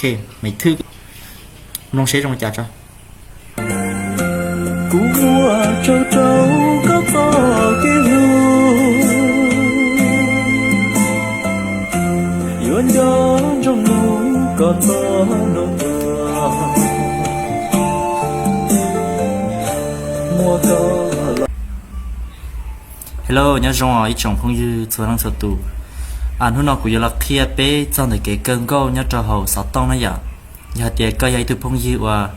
Maiv Thwj, mloog seb zoo li cas tso. Kuv ua tsaug rau koj txoj kev hlub, yuav nco ntsoov mus koj txoj nug tuag muaj koj los. Hello, nyob zoo os ib tsoom phooj ywg txhua leej txhua tus. Hnub no kuv yuav los qhia peb txog ntawm kev kaw nkauj nyob rau hauv xov tooj na yom. Yog hais tias koj yog ib tug phooj ywg uas,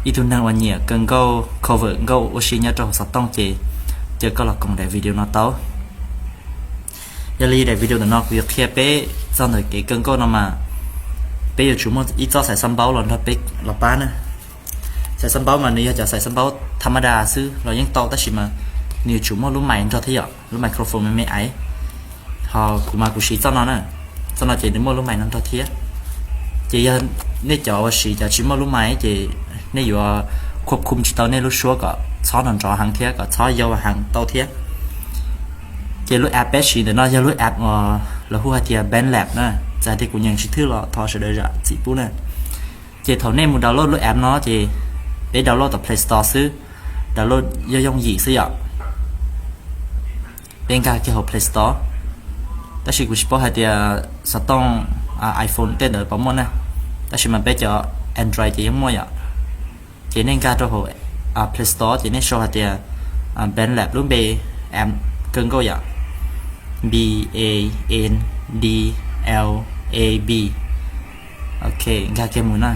ib tug neeg uas nyiam kaw nkauj, cover nkauj ua si nyob rau hauv xov tooj ces, ces koj los koom daim video no tau. Yog li daim video ntawm no kuv yuav qhia peb txog ntawm kev kaw nkauj no mas, peb yuav tsum muaj ib txoj xaim xab npaub los nrog peb los pab na. Xaim xab npaub mas nws yog cov xaim xab npaub tha ma da xwb los yeej tau, tab sis mas nws yuav tsum muaj lub mais nrog thiab yom, lub microphone me me aiv. Ho kuv mas kuv siv txoj no na, txoj no ces nws muaj lub mais no nrog thiab. Ces yog nej cov uas siv cov tsis muaj lub mais ces nej yuav khuab khum tsis tau nej lub suab kom txhob nrov nrov heev thiab kom txhob yau heev tau thiab. Ces lub app peb siv ntawm no yog lub app uas lawv hu hais tias BandLab na, txawm hais tias kuv nyeem tsis thwj los thov sawv daws zam txim pub na. Ces thaum nej mus download lub app no ces peb download tom Play Store xwb, download yooj yooj yim xwb yom. Peb nkag kiag hauv Play Store, tab sis kuv tsis paub hais tias xov tooj iPhone tej ntawd puas muaj na, tab sis mas peb cov Android ces yeej muaj yom. Ces nej nkag rau hauv Play Store ces nej sau hais tias BandLab lub npe app kaw nkauj yom, B A N D L A B. Ok, nkag kiag mus na.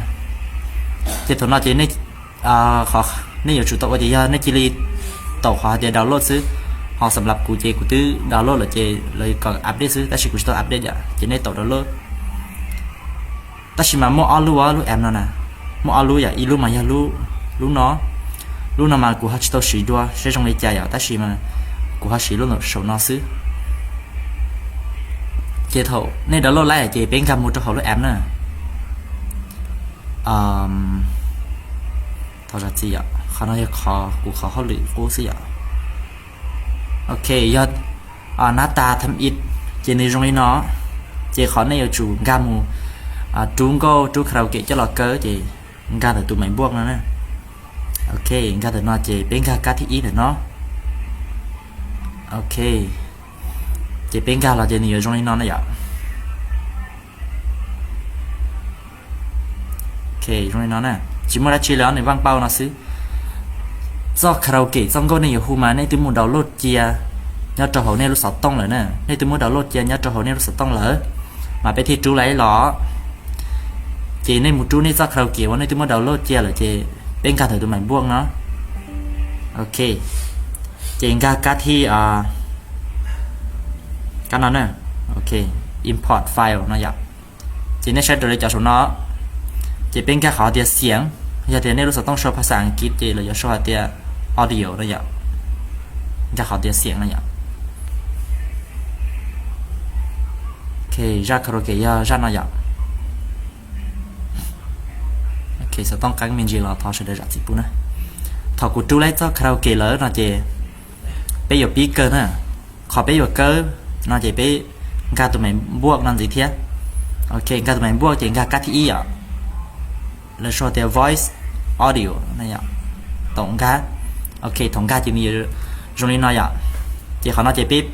Ces thaum no ces nej yuav tsum tau ua ces yog nej cia li taum qhov hais tias download xwb. Ho xam lab kuv ces kuv twb download lawm ces lawv kom update xwb, tab sis kuv tsis tau update yom, ces nej taum download. Tab sis mas muaj ob lub, lub app no na, muaj ob lub yom, ib lub mas yog lub no, lub no mas kuv ho tsis tau siv dua seb zoo li cas yom, tab sis mas kuv ho siv lub saum no xwb. Ces thaum nej download lawm ces peb nkag mus rau hauv lub app na. Thov zam txim yom, qhov no yog qhov kuv qhov hauj lwm qub xwb yom. Ok, yog nab tas tham ib ces nws zoo li no, ces qhov nej yuav tsum nkag mus rub nkauj rub karaoke coj los kaw ces nkag ntawm tus maiv npuaj no na. Ok, nkag ntawm no ces peb nkag kab thib ib ntawm no. Ok, ces peb nkag los ces nws yuav zoo li no na yom. Ok, zoo li no na, tsis muaj dab tsi li os, nws vaj pauj no xwb. Txoj karaoke txoj nkauj nej yuav hu mas nej twb mus download cia nyob rau hauv nej lub xov tooj lawm na, nej twb muab download cia nyob rau hauv nej lub xov tooj lawm, mas peb thiaj rub lawm los. Ces nej mus rub nej txoj karaoke uas nej twb muab download cia lawm ces peb nkag ntawm tus maiv npuaj no. Ok, ces nkag kab thib, kab no na. Ok, import file no yom. Ces nej saib raws li cov saum no, ces peb nkag qhov tias xiam, yog tias nej lub xov tooj sau phas xas Askiv ces lawv yuav sau hais tias audio no yom. Nkag qhov tias xiam no yom. Ok, zaj karaoke yog zaj no yom. Ok, xov tooj qeeb me ntsis los thov sawv daws zam txim pub na. Thaum kuv rub lawm txoj karaoke lawm no ces peb yuav pib kaw na. Qhov peb yuav kaw no ces peb nkag tus maiv npuaj no ntxiv thiab. Ok, nkag tus maiv npuaj ces nkag kab thib ib yom. Lawv sau tias voice audio no yom. Thaum nkag, ok, thaum nkag ces nws zoo li no yom. Ces qhov no ces peb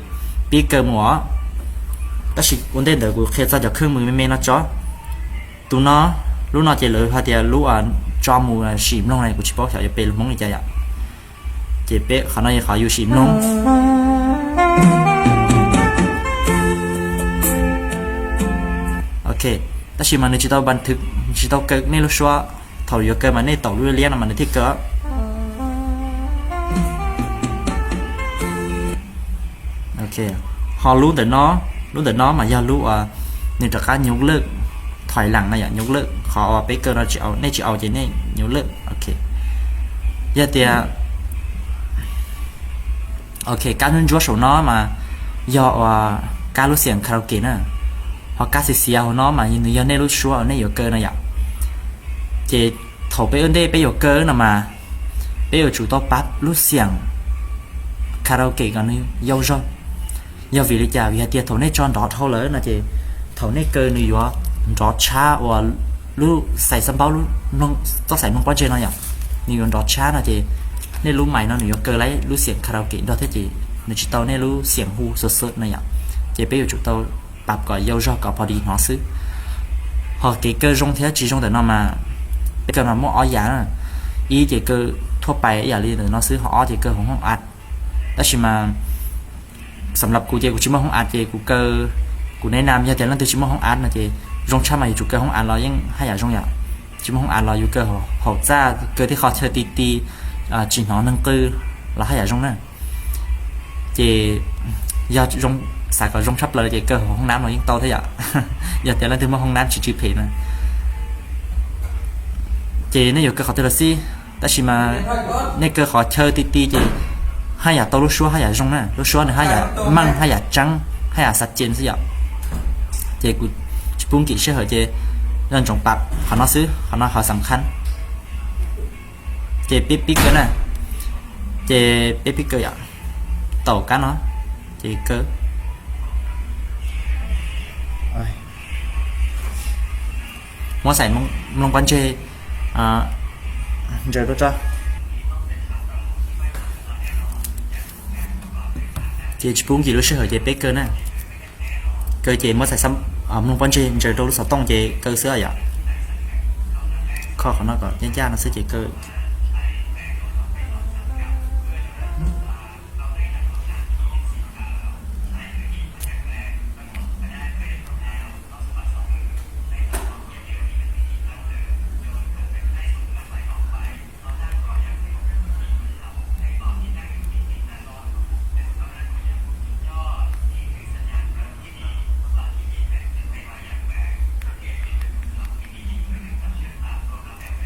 pib kaw mus os. Tab sis ua ntej ntawd kuv qhia txog cov kheej mws me me no tso. Tus no, lub no ces lawv hais tias lub tso mus sim mloog na, kuv tsis paub xyov yuav pe lus Hmoob li cas yom. Ces peb qhov no yog qhov yus sim mloog. Ok, tab sis mas nws tsis tau npas thwv, tsis tau kaw nej lub suab. Thaum yuav kaw mas nej taum lub liab no mas nws thiaj kaw. Ok, ho lub ntawm no, lub ntawm no mas yog lub uas nws rov qab nhú lwj, thoim lees no yom, nhú lwj, qhov uas peb kaw no tsis au, nej tsis au ces nej nhú lwj. Ok, yog tias, ok, kab ntsuab ntsuab saum no mas yog uas kab lub xiam karaoke na, ho kab xiav xiav hauv no mas nws yog nej lub suab uas nej yuav kaw no yom. Ces thaum peb ua ntej peb yuav kaw no mas peb yuav tsum tau pab lub xiam karaoke kom nws yau zog. Yog vim li cas? Vim hais tias thaum nej tso nrov dhau lawm no ces thaum nej kaw nws yuav nrov tshab uas lub xais xab npaub, txoj xais mloog pob ntseg no yom, nws yuav nrov tshab no ces nej lub mais no nws yuav kaw laib lub xiam karaoke nrog thiab ces nws tsis tau nej lub xiam hu xuv xuv no yom. Ces peb yuav tsum tau pab kom yau zog kom pom dis hnov xwb. Ho kev kaw zoo thiab tsis zoo ntawm no mas peb kaw mas muaj ob yam na. Ib ces kaw thuaj pais ib yam li ntawm no xwb, ho ob ces kaw hauv hoob av. Tab sis mas xam lab kuv ces kuv tsis muaj hoob av ces kuv kaw, kuv neb nam yog tias leej twg tsis muaj hoob av no ces zoo tshaj mas yuav tsum kaw hoob av los yeej haj yam zoo yom. Tsis muaj hoob av los yus kaw hauv txaj, kaw tej qhov chaw ti ti, tsis hnov neeg qw los haj yam zoo na. Ces yog xav kom zoo tshaj plaws ces kaw hauv hoob nab no yeej tau thiab yom. Yog tias leej twg muaj hoob nab tsis tsw phem na. Ces nej yuav kaw qhov twg los xij, tab sis mas nej kaw qhov chaw ti ti ces haj yam tau lub suab haj yam zoo na, lub suab nws haj yam meej, haj yam tseeb, haj yam xav ces xwb yom. Ces kuv tsis pub nkim sij hawm ces nco ntsoov pab qhov no xwb, qhov no qhov xam khab. Ces peb pib kaw na, ces peb pib kaw yom, taum kab no, ces kaw. Muab xais mloog pob ntseg ntsaws rau tso. Ces tsis pub nkim lub sij hawm ces peb kaw na. Kaw ces muab xais mloog pob ntseg ntsaws rau lub xov tooj ces kaw xwb yom. Kho qhov no kom ncaj ncaj no xwb ces kaw.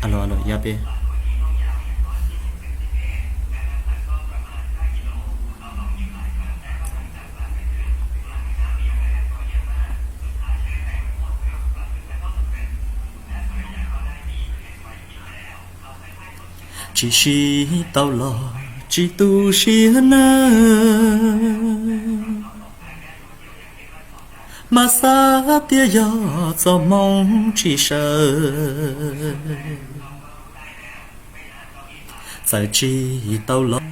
Alo, alo, yog peb. Tsis sib tau los tsis tu siab nawb, mas xav tias yog txoj hmoo tsis sawv, txawm tsis tau los.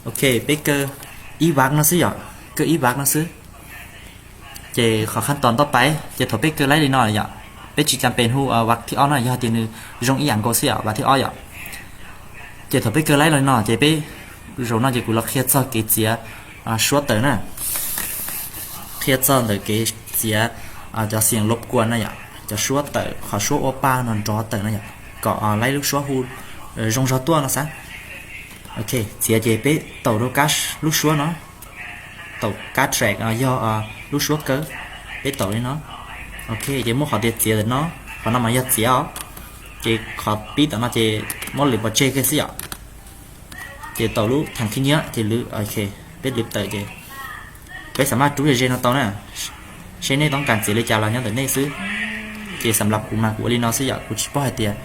Ok, peb kaw ib vav no xwb yom, kaw ib vav no xwb. Ces qhov khab tos ntoj pais ces thaum peb kaw laib li no yom, peb tsis cas pes hu vav thib ob no yog tias nws zoo ib yam nkaus xwb yom, vav thib ob yom. Ces thaum peb kaw laib li no ces peb, zaum no ces kuv los qhia txog kev txiav suab tawm na. Qhia txog ntawm kev txiav cov xiam lov kuas na yom, cov suab tawm, qhov suab ua pa no nrov tawm na yom, kom laib lub suab hu zoo zog tuaj no xav. Ok, txiav ces peb taum rau kab lub suab no, taum kab track yog lub suab kaw, peb taum li no. Ok, ces muab qhov tias txiav ntawm no, qhov no mas yog txiav os. Ces qhov pib tom no ces muab lwv pov tseg kiag xwb yom. Ces taum lub thaj khib nyiab ces lwv, ok, peb lwv tawm ces peb xam maj rub ze ze no tau na. Seb nej toob kas txiav li cas los nyob ntawm nej xwb. Ces xam lab kuv mas kuv ua li no xwb yom, kuv tsis paub hais tias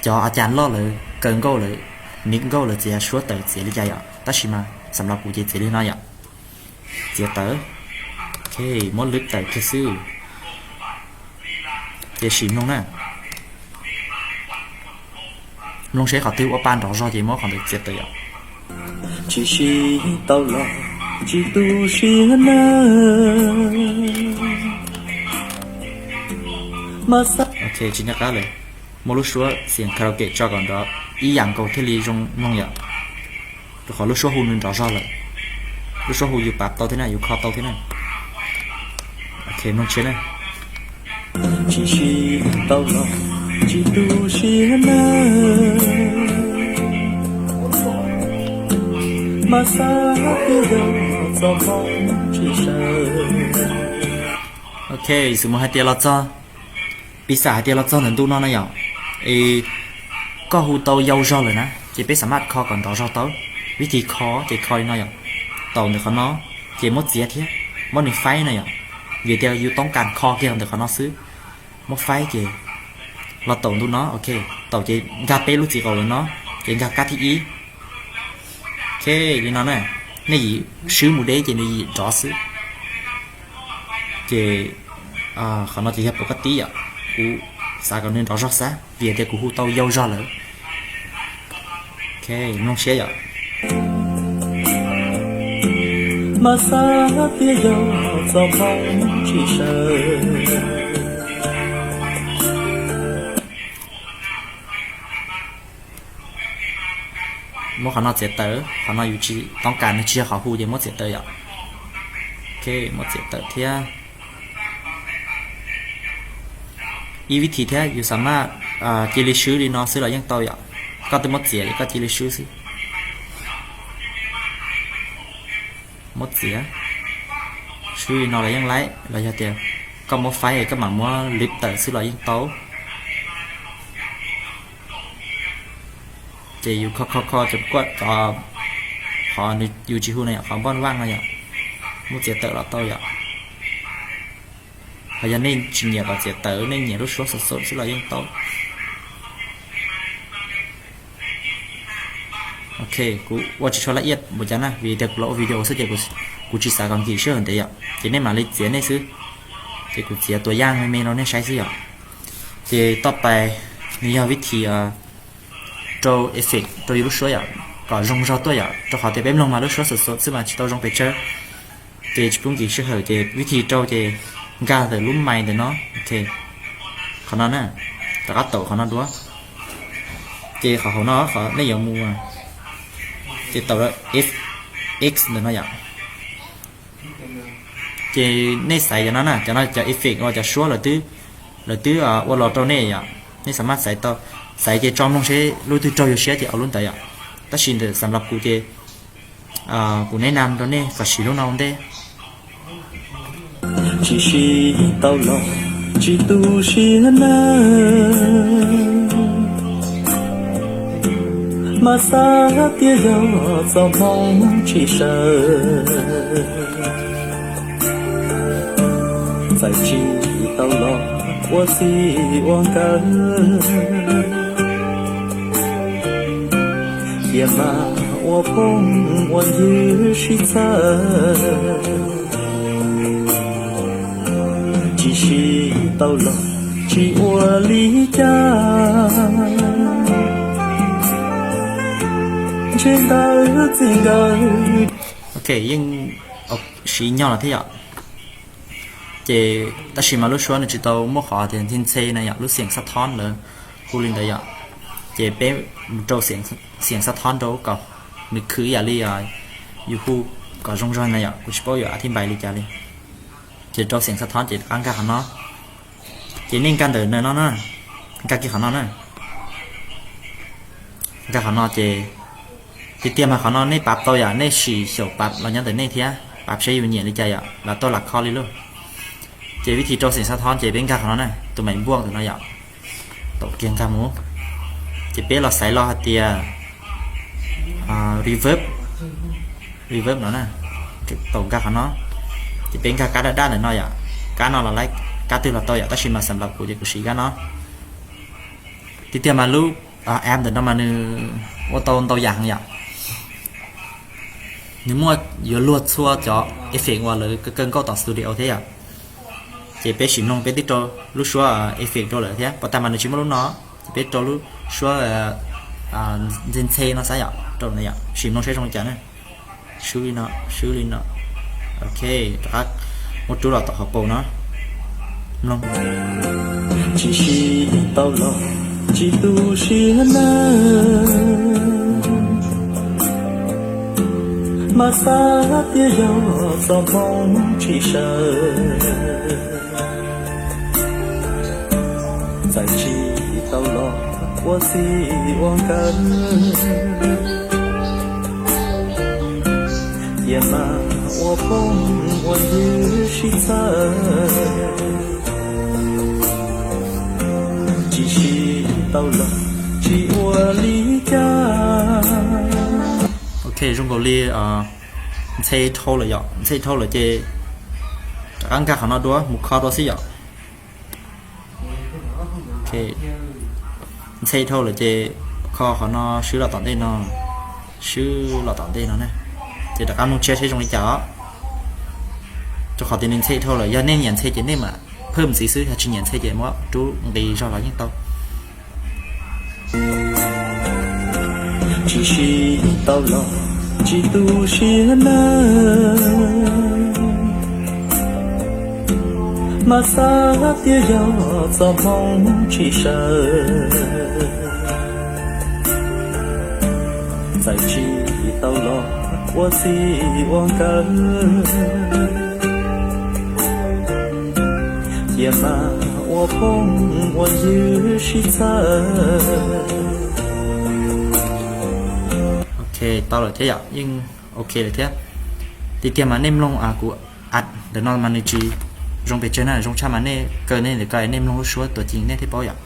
cov a cas loj lawv kaw nkauj lawv, mix nkauj lawv txiav suab tawm txiav li cas yom, tab sis mas xam lab kuv ces txiav li no yom. Txiav tawm, ok, muab lwv tawm kiag xwb. Ces sim mloog na. Mloog seb qhov twg ua pa nrov zog ces muab qhov ntawd txiav tawm yom. Tsis sib tau los tsis tu siab nawb, mas xav. Ok, tsis nco qab lawm. Muab lub suab xiam karaoke tso kom nrov ib yam nkaus thiaj li zoo mloog yom. Rau qhov lub suab hu nws nrov zog lawm. Lub suab hu yus pab tau thiab na, yus kho tau thiab na. Ok, mloog tshiab na. Tsis sib tau los tsis tu siab nawb, mas xav tias yog txoj hmoo tsis sawv. Ok, xws mus hais tias los txog, piv xam hais tias los txog ntawm ntu no na yom, es koj hu tau yau zog lawm na ces peb xam maj kho kom nrov zog tau. Vib thib kho ces kho li no yom, taum ntawm qhov no, ces muab txiav thiab, muab nws faib na yom, vim tias yus toob kas kho kiag ntawm qhov no xwb. Muab faib ces los taum ntu no, ok, taum ces nkag peb lub txiv qaum lawm no, ces nkag kab thib ib. Ok, li no na, nej yim swb mus deb ces nws yim nrov xwb. Ces Qhov no ces yog pov kaj tib yom, kuv xav kom nws nrov zog xav vim tias kuv hu tau yau zog lawm. Ok, mloog siab yom. Mas xav tias yog txoj hmoo tsis sawv. Muab qhov no txiav tawm, qhov no yus tsis toob kas, nws tsis yog qhov hu ces muab txiav tawm yom. Ok, muab txiav tawm thiab. Ib vib thi thiab, yus xav mas cia li swb li no xwb los yeej tau yom. Koj twb muab txiav es koj cia li swb xwb. Muab txiav, swb li no los yeej laib, los yog tias koj muab faib es koj mam muab lwv tawm xwb los yeej tau. Ces yus kho kho kho cov kuaj, qhov yus tsis hu na yom, qhov npoj vaj no yom, muab txiav tawm los tau yom. Ho yog nej tsis nyiam kom txiav tawm, nej nyiam lub suab xov xov xwb los yeej tau. Ok, kuv ua tsis tshua laj iaj npaum cas na, vim tias kuv los ua video xwb ces kuv tsis xav kom nkim sij hawm ntev yom, ces nej mam li txiav nej xwb. Ces kuv txiav tua yaj me me rau nej saib xwb yom. Ces toj pais nws yog vib thi rau effect rau yus lub suab yom, kom zoo zog tuaj yom, rau qhov tias peb mloog mas lub suab xov xov xwb mas tsis tau zoo pes tsawg. Ces tsis pub nkim sij hawm ces vib thi rau ces nkag ntawm lub mais ntawm no. Ok, qhov no na, rov qab taus qhov no dua. Ces qhov hauv no qhov nej yuav mus, ces taus fx ntawm no yom. Ces nej xaiv cov no na, cov no cov effect uas cov suab lawv twb ua los rau nej yom. Nej xav mas xaiv tau, xaiv ces tso mloog seb lub twg raug yus siab ces ua lub ntawd yom. Tab sis ntawm xam lab kuv ces kuv neb nam rau nej kom siv lub no ua ntej. Tsis siv tau los tsis tu siab nawb, mas xav tias yog txoj hmoo tsis sawv. Txawm tsis tau los ua txij ua nkawm, cia mas ua phooj ua ywg sib txhawb. Tsis siv tau los tsis ua li cas, ntshe ntawd txij nkawm. Ok, yeej siv nyog lawm thiab yom. Ces tab sis mas lub suab nws tsis tau muaj qhov tias ntxhe ntxhe na yom, lub xiam xab thoob lawv hu li ntawd yom. Ces peb mus rau xiam xab thoob rau kom nws khwv ib yam li yus hu kom zoo zog na yom, kuv tsis paub yuav a thib npais li cas li. Ces rau xiam xab thoob ces rov qab nkag qhov no. Ces nej nkag ntawm no na, nkag kiag qhov no na. Nkag qhov no ces tiag tiag mas qhov no nej pav tau yom, nej sim xyaum pav los nyob ntawm nej thiab, pav seb yus nyiam li cas yom, los tau lam kho li lauj. Ces vib thi rau xiam xab thoob ces peb nkag qhov no na, tus maim npuaj ntawm no yom, tau kiag nkag mus. Ces peb los xaiv los hais tias reverb, reverb no na, tau nkag qhov no. Ces peb nkag kab daj daj ntawm no yom, kab no los laib kab twg los tau yom, tab sis mas xam lab kuv ces kuv siv kab no. Tiag tiag mas lub app ntawm no mas nws ua tau ntau yam heev yom. Nws muaj yuav luag txhua cov effect uas lawv kaw nkauj tom studio thiab yom. Ces peb sim mloog peb twb rau lub suab effect rau lawm thiab, puas tag mas nws tsis muaj lub no, ces peb rau lub suab ntxhe ntxhe no xav yom, rau no yom, sim mloog saib zoo li cas na. Swb li no, swb li no. Ok, rov qab muab rub los tom hauv paus no. Mloog. Tsis siv tau los tsis tu siab nawb, mas xav tias yog txoj hmoo tsis sawv. Txawm tsis tau los ua txij ua nkawm, cia mas ua phooj ua ywg sib txhawb. Tsis siv tau los tsis ua li cas. Ok, zoo nkaus li ntxhe dhau lawm yom, ntxhe dhau lawm ces rov qab nkag qhov no dua mus kho dua xwb yom. Ntxhe dhau lawm ces kho qhov no swb los tom ntej no, swb los tom ntej no na. Ces rov qab mloog tshiab seb zoo li cas os. Rau qhov tias nws ntxhe dhau lawm, yog nej nyiam ntxhe ces nej mam phwj ntxiv xwb, yog tsis nyiam ntxhe ces muab rub nqis zog los yeej tau. Tsis sib tau los tsis tu siab nawb, mas xav tias yog txoj hmoov tsis sawv. Txawm tsis tau los ua txij ua nkawm, cia mas ua phooj ua ywg sib txhawb. Ok, tau lawm thiab yom, yeej ok lawm thiab. Tiag tiag mas nej mloog kuv ad ntawm no mas nws tsis zoo pes tsawg na, zoo tshaj mas nej kaw nej lawv ko nej mloog lub suab tuam ceeb nej thiaj paub yom.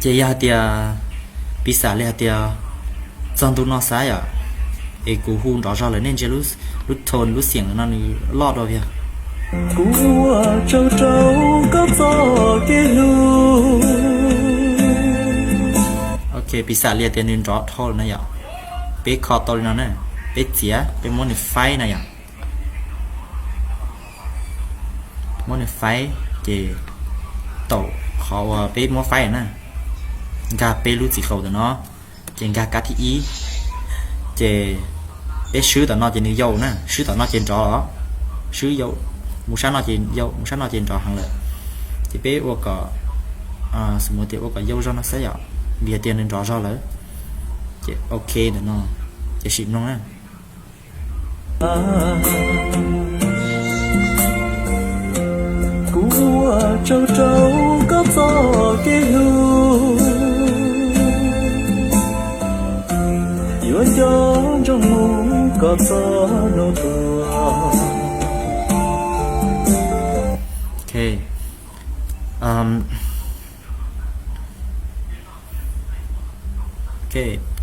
Ces yog hais tias, piv xam li hais tias txog ntu no xav yom, es kuv hu nrov zog lawm nej ntsia lub tone lub xiam no nws loj dua yog. Kuv ua tsaug rau koj txoj kev hlub. Ok, piv xam li hais tias nws nrov dhau lawm no yom, peb kho tau li no na, peb txiav peb muab nws faib no yom. Muab nws faib ces taum qhov uas peb muab faib na, nkag peb lub txiv qaus ntawm no, ces nkag kab thib ib, ces peb swb tom no ces nws yau na, swb tom no ces nrov os, swb yau, mus sab no ces yau, mus sab no ces nrov heev lawm. Ces peb ua kom, xu mus tias ua kom yau zog no xwb yom, vim hais tias nws nrov zog lawm. Ces ok ntawm no, ces sim mloog na. Kuv ua tsaug rau koj txoj kev hlub, yuav nco ntsoov mus koj txoj nug tuag. Ok,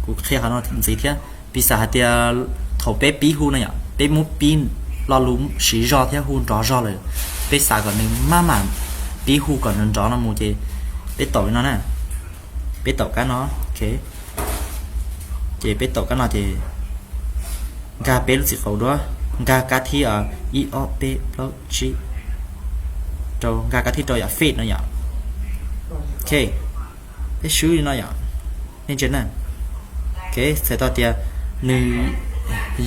kuv qhia qhov no ntxiv thiab. Piv xam hais tias thaum peb pib hu no yom, peb muab pib lo lus siv zog thiab hu nrov zog lawm, peb xav kom nws maj mam pib hu kom nws nrov no mus ces peb taum li no na, peb taum kab no, ok, ces peb taum kab no ces nkag peb lub txiv qaus dua, nkag kab thib ib ob peb plaub tsib, rau, nkag kab thib rau yom, fade no yom. Ok, peb swb li no yom, nej ntsia na. Ok, txhais tau tias nws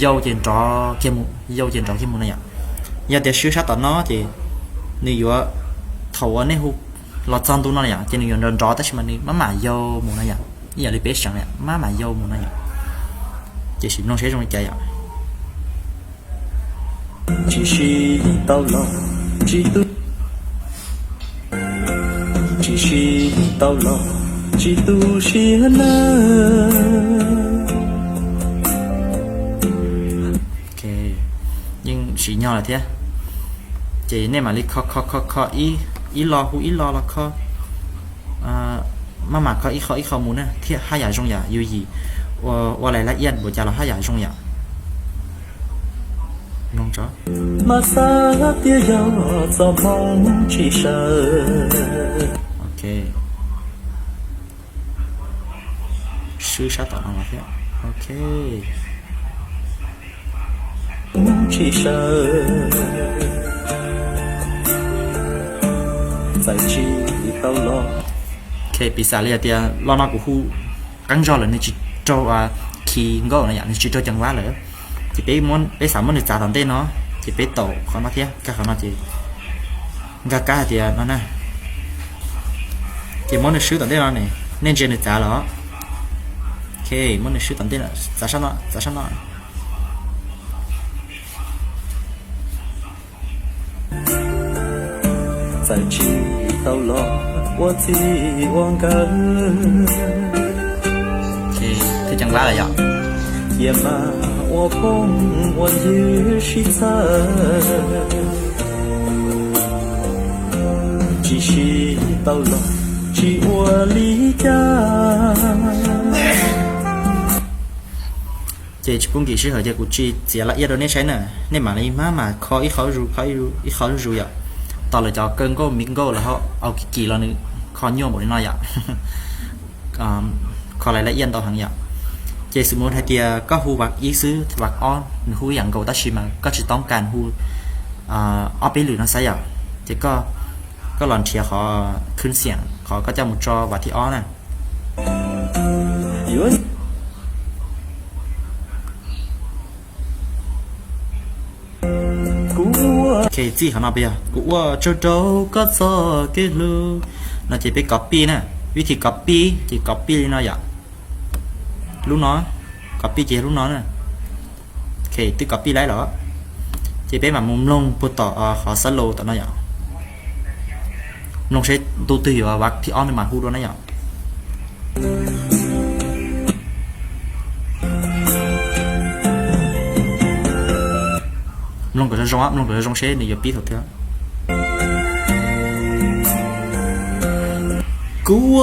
yau ces nrov kiag mus, yau ces nrov kiag mus no yom. Yog tias swb sab tom no ces nws yuav, thaum uas nej hu los txog ntu no yom ces nws yuav nrov nrov tab sis mas nws maj mam yau mus no yom, ib yam li peb seev maj mam yau mus no yom. Ces sim mloog seb zoo li cas yom. Tsis sib tau los tsis tu, tsis sib tau los tsis tu siab nawb. Ok, yeej sim nyog lawm thiab. Ces nej mam li kho kho kho kho ib lo hu ib lo los kho, maj mam kho ib qho ib qho mus na thiaj haj yam zoo yam yus yim. Ua lais laj iaj npaum cas los haj yam zoo yam. Mas xav tias yog txoj hmoov tsis sawv. Ok, swb sab tom no los thiab. Ok, tsis sawv, txawm tsis tau los. Ok, piv xam li hais tias lo no kuv hu qeeb zog lawm nws tsis raug key nkauj no yom, nws tsis raug ceev vab lawm. Ces peb, peb xav muab nws txav tom ntej no, ces peb taum qhov no thiab nkag qhov no ces nkag kab hais tias no na. Ces muab nws swb tom ntej no ne, nej ntsia nws txav los. Ok, muab nws swb tom ntej, txav sab no, txav sab no. Txawm tsis tau los ua txij ua nkawm, thiaj ceev vab lawm yom. Cia mas ua phooj ua ywg sib txhawb, tsis sib tau los tsis ua li cas. Ces tsis pub nkim sij hawm ces kuv tsis txiav laj iaj rau nej saib na, nej mam li maj mam kho ib qho zuj zus, kho ib qho zuj zus yom. Tos lawv cov kaw nkauj miv nkauj lawv ho au kim kim los nws kho nyuaj npaum li no yom. Kho lais laj iaj ntau heev yom. Ces xws mus hais tias koj hu vam ib xwb, vam ob nws hu ib yam nkaus tab sis mas koj tsis toob kas hu ob peb lwm no xav yom, ces koj Koj los nrhiav qhov khwv xiam qhov koj coj mus tso vas thib ob na. Txij qhov no puas yog kuv ua tsaug rau koj txoj kev hlub no ces peb copy na. Vib thib copy ces copy li no yom. Lub no, copy ces yog lub no na. Twb copy laib lawm ces peb mam mus mloog puag tom qhov xab laus tom no yom. Mloog seb ntu twg yuav vas thib ob nws mam hu dua na yom. Mloog kom zoo zoo, mloog kom zoo zoo seb nws yuav pib thaum twg. Kuv,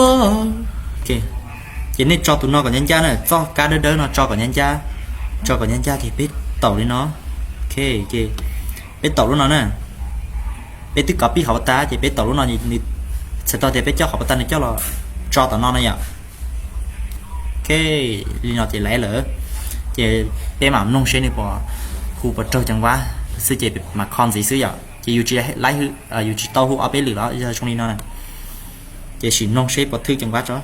ces nej tso tus no kom ncaj ncaj na, txoj kab dawb dawb no tso kom ncaj ncaj, tso kom ncaj ncaj ces peb taum li no. Ok, ces peb taum lub no na. Peb twb copy qhov pas tas ces peb taum lub no, nws txhais tau tias peb coj qhov pas tas nws coj los tso tom no na yom. Ok, li no ces laib lawm. Ces peb mam mloog seb nws puas hu puas raug ceev vab xwb ces mam kho ntxiv xwb yom. Ces yus tsis laib, yus tsis tau hu ob peb lwm los yog zoo li no na. Ces sim mloog seb puas thwj ceev vab tso.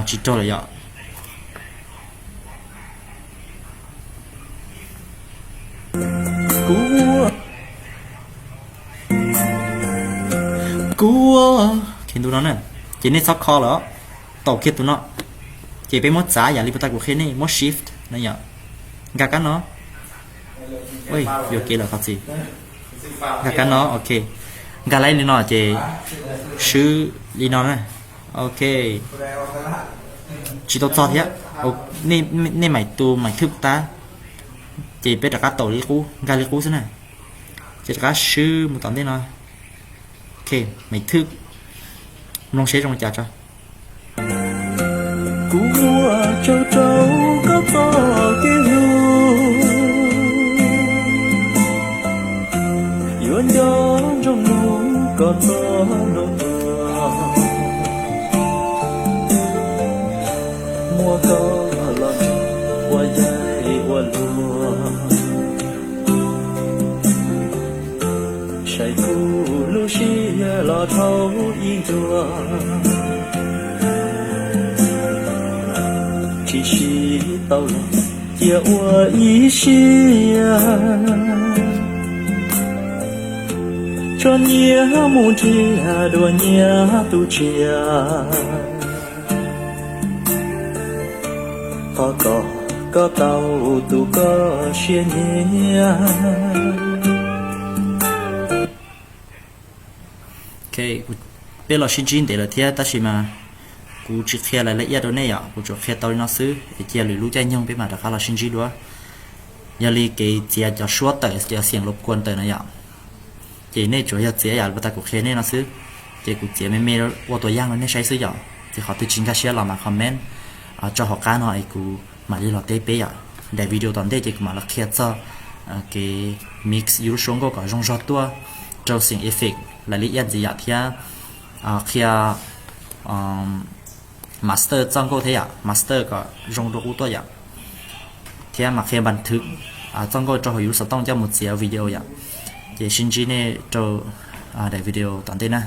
Tsis raug lawm yom. Kuv, kuv, ces ntu no na, ces nej txhob kho lawm, taum kiag tus no, ces peb muab txav yam li puag ta kuv qhia nej, muab shift no yom, nkag kab no, yuam kev lawm qhov txi, nkag kab no, ok, nkag laib li no ces swb li no na, ok, tsis tau txog thiab, nej maim tus maim thwj tab, ces peb rov qab taum li qub, nkag li qub xwb na, ces rov qab swb mus tom ntej no, ok, maim thwj, mloog seb zoo li cas tso. Kuv ua tsaug rau koj txoj kev hlub, yuav nco ntsoov mus koj txoj hluas nkauj, muab koj los ua yaig ua luag, saib kuv lub siab los dhau ib ntuag, tsis sib tau los cia ua ib siab, tso nyiaj mus nrhiav dua nyiaj tus tsiaj, thov kom koj tau tus koj siab nyiam. Ok, peb los sib ntsib ntev lawm thiab tab sis mas kuv tsis qhia lawv laj iaj rau nej yom, kuv tsuas qhia tau li no xwb es cia lwm lub caij nyoog peb mam rov qab los sib ntsib dua. Yog li kev txiav cov suab tawm, cov xiam lov kuas tawm no yom, ces nej tsuas yog txiav yam li puag ta kuv qhia nej no xwb, ces kuv txiav me me ua tus yaj rau nej saib xwb yom, ces qhov twg tsis nkag siab los mas comment tso hauv qab no es kuv mam li los teb peb yom. Daim video tom ntej ces kuv mam los qhia txog kev mix yus lub suab nkauj kom zoo zog tuaj rau xiam effect lawv li iaj ntxiv yom, thiab qhia master txoj nkauj thiab yom, master kom zoo dua qub tuaj yom, thiab mam qhia npas thwv txoj nkauj rau hauv yus lub xov tooj coj mus txiav video yom. Ces sib ntsib nej rau daim video tom ntej na.